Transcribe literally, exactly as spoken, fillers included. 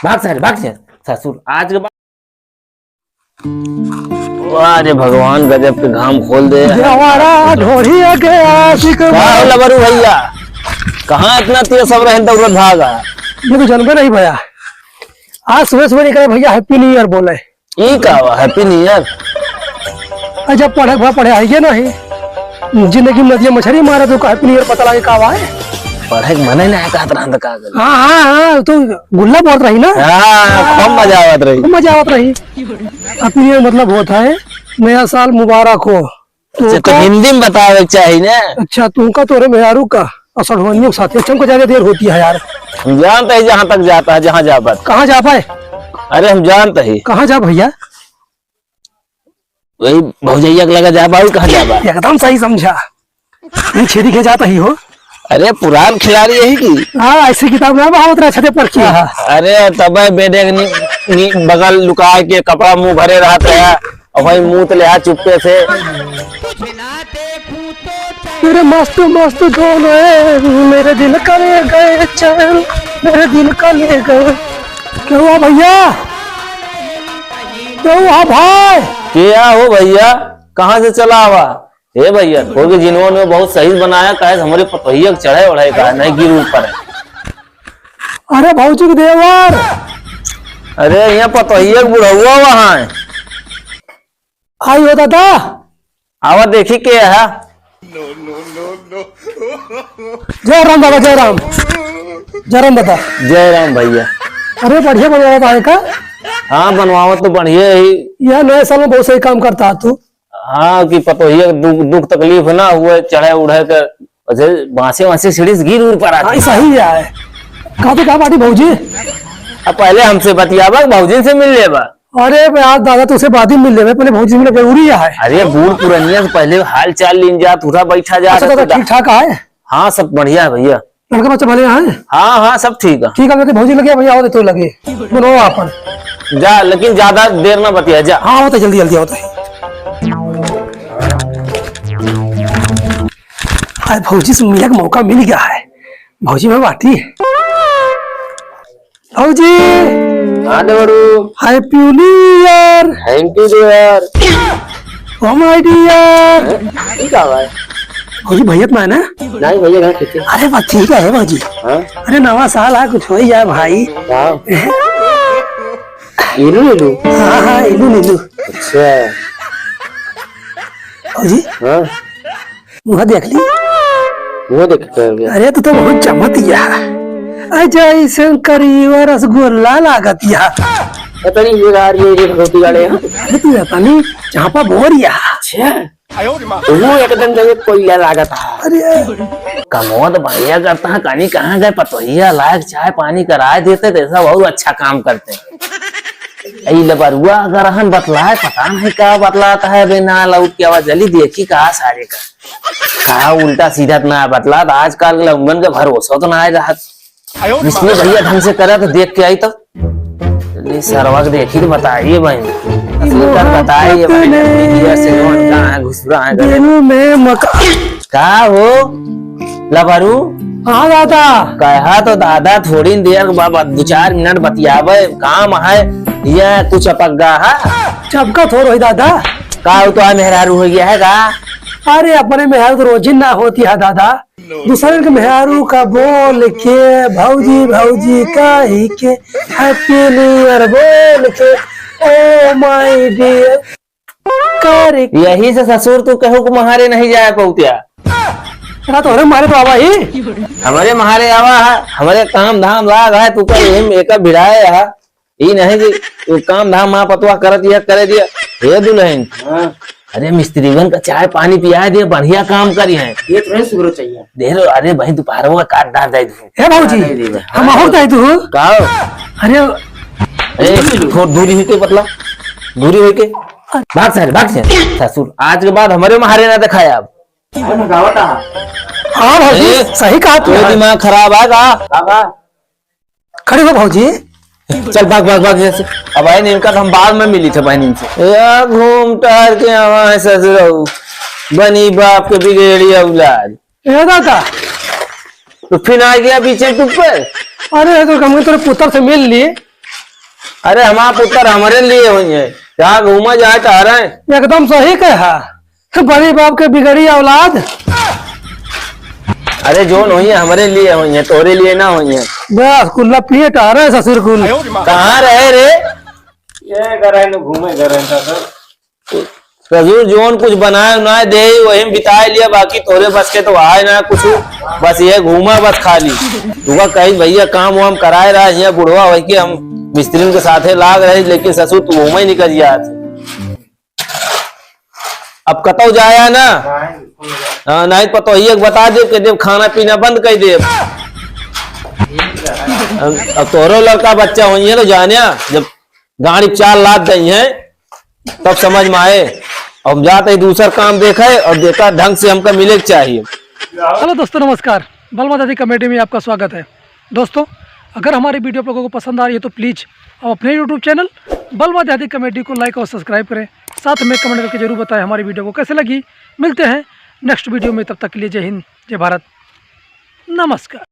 भाग सारे, भाग सारे। ससुर, आज के बाद। वाह रे भगवान, गजब के घाम खोल दे। देवरा ढोढ़िया के आशिक का बा। होला बरू भैया, कहाँ इतना तेज सब रहे दौड़त भागा? ये तो जनबे नहीं भैया, आज सुबह सुबह निकले भैया Happy New Year बोले। ई का बा Happy New Year? आ, जब पढ़े के बा, पढ़े आइए नहीं। जिंदगी में नदिया मछरी मारे तो Happy New Year पता लागे का बा है? पढ़े के मने ना कहत रहन त का करी? हाँ, हाँ, हाँ, तो गुल्ला बहुत रही ना? हाँ, खूब मजा आवत रही। खूब मजा आवत रही। Happy New Year मतलब होता है, नया साल मुबारक हो। अच्छा, तो तोका हिंदी में बतावे के चाही ना? अच्छा, तोका, तोरे मेहरारू का, असड़वनियों के साथ, अच्छा, हमको ज्यादा देर होती है यार। हम जानते हैं जहाँ तक जाता है, जहाँ जा बात। कहाँ जा पाए? अरे, हम जानते हैं। कहाँ जा भैया? वही भौजैया के लगा जा बा, और कहाँ जा बा? एकदम सही समझा। नहीं, छेदी के जाता ही हो। अरे, पुरान खिलाड़ी यही की। हाँ, ऐसी किताब ना बहावत रहा छते पर की। हाँ। अरे, तब बेडे के नी, नी, बगल लुका के कपड़ा मुंह भरे रहत है, और वही मुंह तो ले आ चुप्पे से। मेरे मस्त मस्त दोनों है, मेरे दिल का ले गए चैन, मेरे दिल का ले गए। क्या हुआ भैया? क्या हुआ भाई? क्या हो भैया, कहाँ से चला आवा? ए भैया, थोड़ के जिनवन में बहुत सही बनाया, काहे से हमरे पतोहिया के चढ़े ओढ़े का, नहीं गिर ऊपर है। अरे भौजी के देवर। अरे यहाँ पतोहिया के बुढ़ौआ वहाँ है। आई हो दादा। आवा देखी के है। जय राम दादा, जय राम। जय राम दादा। जय राम भैया। अरे बढ़िया बनवावत है का? हाँ, बनवावत तो बढ़िया ही। यह नए साल में बहुत सही काम करता है तू। हाँ, कि पतोहिया के दुख, दुख तकलीफ ना हुए, चढ़े उढ़े के, वैसे बांसे वांसे सीढ़ी से गिर उड़ पड़ा। हाँ, सही है। कहाँ तो कहाँ बाटी भौजी? अब पहले हमसे बतियाबा, भौजी से मिल लेबा। अरे बे, आज दादा तुझसे बाद ही मिल लेबे, पहले भौजी मिलना जरूरी है। अरे बूढ़ पुरनिया से पहले हाल चाल लीन जात, उठा बैठा जात। अच्छा दादा, ठीक ठाक है? हाँ, सब बढ़िया है भैया। लड़का बच्चा भले हैं? हाँ, हाँ, सब ठीक है। ठीक है, लेकिन भौजी लगे भैया, आओ तो लगे। बोलो आपन। जा, लेकिन ज्यादा देर ना बतिया, जा। हाँ, होता जल्दी, जल्दी होता है। आज भौजी से मिले का मौका मिल गया है। भौजी में बाटी। भौजी। हाँ देवरू। Happy New Year। Thank you देवर। Oh my dear। हैं? ई का बा? भौजी भैया तो ना है ना? नहीं भैया, घर ठीक है। अरे बस ठीक है भौजी। हाँ? अरे नवा साल आ, कुछ हो ही जाए भाई। हाँ। इलू इलू। हाँ, हाँ, इलू इलू। अच्छा। भौजी। हाँ। मुँह देख ली। मुँह देख के हो गया। अरे, तू तो बहुत चमत या। अजय शंकर, ये रसगुल्ला लागत या। पता नहीं, ये यार, ये, ये रोटी वाले हैं। अरे, तू पता नहीं, जहाँ पर बोर या। अच्छा। वो एकदम जैसे कोयला लागत है। अरे। कमवा तो बढ़िया करता है, कहीं कहाँ गए, पतोहिया लायक चाय पानी कराए देते, तो ऐसा बहुत अच्छा काम करते हैं। ई लबरुआ अगर हन बतलाए, पता नहीं का बतलात है बे, ना लौट के आवा, जल्दी देखी का सारे का, का उल्टा सीधा तो ना बतलात। आजकल के लौंडन के भरोसा तो ना आए रहत। विष्णु भैया ढंग से करा तो देख के आई तो। जल्दी सरवा के देखी तो बताइए भाई। असली का बताइए भाई, भैया से कौन कहाँ है, घुसरा है, दिल में मका- का हो? लबरू? हाँ दादा। कहा तो दादा, थोड़ी देर के बाद दो चार मिनट बतियावे, काम है, ये कुछ चपक गा है। चपका थोड़ होई दादा। का हो, तो आ मेहरारू हो गया है का? अरे अपने मेहरारू तो रोजिन ना होती है दादा, दूसरे के मेहरारू का बोल के भौजी भौजी कही के Happy New Year बोल के, Oh my dear। करे। यही से ससुर तू कहू को महारे नहीं जाए पौतिया। ना तोहरे मारे तो आवा ही। हमरे महारे आवा है, हमरे काम धाम लाग है, तू कर यही में एका भिड़ाए है। ई नहीं कि तू काम धाम माँ पतवा करत या करे दिया। हे दुल्हन, हाँ। अरे मिस्त्रीगन का चाय पानी पिया दे, बढ़िया काम करी है। ये तो है सुगरो चाहिए। दे रो, अरे भाई दोपहर में काट डाल दे दू। हे भौजी, नहीं, नहीं, हम हाँ। और दे दू। का हो? अरे, ए, थोड़ दूरी हुई के, मतलब, दूरी हुई के। भाग सारे, भाग सारे। ससुर, आज के बाद हमरे महारे ना दिखाया अब। अरे, भगावत आ। हाँ भौजी, ए, सही कहा तू। तोर दिमाग खराब है का? का बा? खड़ी हो भौजी। चल भाग, भाग, भाग यहाँ से। अब बहिन इनका तो हम बाद में मिली थे बहिन इनसे। या घूम टहर के आवा है ससुरऊ। बनी बाप के बिगेड़ी औलाद। ए दादा। तो फिर आ गया बीच में टुप्पर। अरे तो हम तोरे पुत्र से मिल लिए। अरे हमार पुत्र हमरे लिए होइहैं, जहाँ घूमा जाए टहरे। एकदम सही कहा, बड़ी बाप के बिगड़ी औलाद। अरे जौन होइहैं हमरे लिए होइहैं, तोहरे लिए ना होइहैं। बस कुल्ला पिए टहरे ससुर कुल। कहाँ रहे रे? ये घर है न घूमे घर है ससुर। ससुर जौन कुछ बनाए उनाए दे, वही में बिताए लिया, बाकी तोरे बस के तो आए ना कुछ। बस ये घूमा बस खाली। तुका कही भैया काम वाम कराए रहा, यहाँ बुढ़वा होइके हम मिस्त्रिन के साथे लाग रहे, लेकिन ससुर तू घूमे निकल जात। अब कतौ जाया ना। हाँ, नहीं पतोहिया के बता देब, कह देब खाना पीना बंद कर देब। अब, अब तोहरो लड़का बच्चा होइहैं तो जानिया, जब गाड़ी चार लाद दइहैं, तब समझ में आए। अब हम जात ही दूसर काम देखे और देखा ढंग से हमका मिले के चाहिए। हेलो दोस्तों, नमस्कार। बलमा दादी कॉमेडी में आपका स्वागत है। दोस्तों, अगर हमारी वीडियो आप लोगों को पसंद आ रही है तो प्लीज आप अपने YouTube चैनल बलमा दादी कॉमेडी को लाइक और सब्सक्राइब करें, साथ में कमेंट करके जरूर बताएं हमारी वीडियो को कैसे लगी। मिलते हैं नेक्स्ट वीडियो में, तब तक के लिए जय हिंद, जय भारत, नमस्कार।